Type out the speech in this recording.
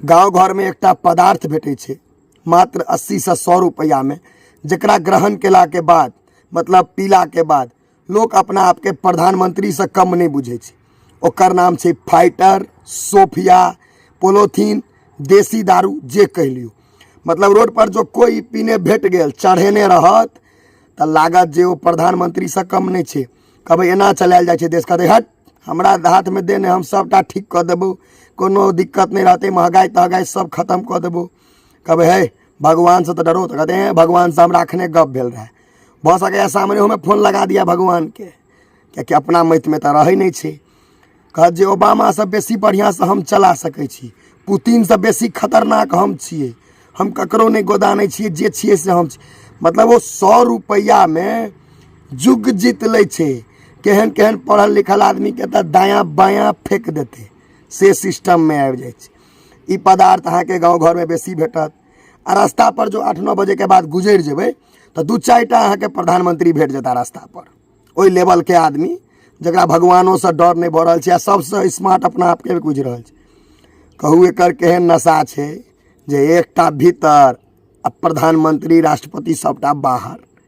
गाँव घरमे एकटा पदार्थ भेटै छै मात्र 80सँ 100 रुपैआमे, जकरा ग्रहण केलाके बाद, मतलब पीलाके बाद, लोक अपना आपके प्रधानमंत्रीसँ कम नहि बुझै छै। ओकर नाम छै फाइटर, सोफिया, पोलोथीन, देसी दारू, जे कहि लियौ। मतलब रोड पर जो कोई पीने भेट गेल, चढ़ेने रहत, तऽ लागत जे ओ प्रधानमंत्रीसँ कम नहि छै। कहबै एना चलायल जाइ छै देश, कहतै हट, हमरा हाथमे दे ने, हम सभटा ठीक कऽ देबौ, कोनो दिक्कत नहि रहतै, महगाइ तहगाइ सब खतम कऽ देबौ। कहबै हे, भगवानसँ तऽ डरो, तऽ कहतै हे, भगवानसँ हमरा अखने गप भेल रहए। भऽ सकैए सामनेमे फोन लगा दिया भगवानके, कियाकि अपना मतिमे तऽ रहै नहि छै। कहत जे ओबामासँ बेसी बढ़िआँसँ हम चला सकै छी, पुतिनसँ बेसी खतरनाक हम छियै, हम ककरो नहि गोदानै छियै, जे छियै से हम छी। मतलब ओ 100 रुपैआमे जुग जीत लै छै। केहन केहन पढ़ल लिखल आदमीके तऽ दायाँ बायाँ फेक देतै, से सिस्टममे आबि जाइ छै। ई पदार्थ अहाँके गाँव घरमे बेसी भेटत आ रास्ता पर जो 8-9 बजेके बाद गुजरि जेबै तऽ 2-4टा अहाँके प्रधानमंत्री भेट जेता रास्ता पर। ओहि लेवलके आदमी जकरा भगवानोसँ डर नहि भऽ रहल छै आ सबसँ स्मार्ट अपना आपके बुझि रहल छै। कहू एकर केहन नशा छै जे एकटा भीतर आ प्रधानमंत्री राष्ट्रपति सबटा बाहर।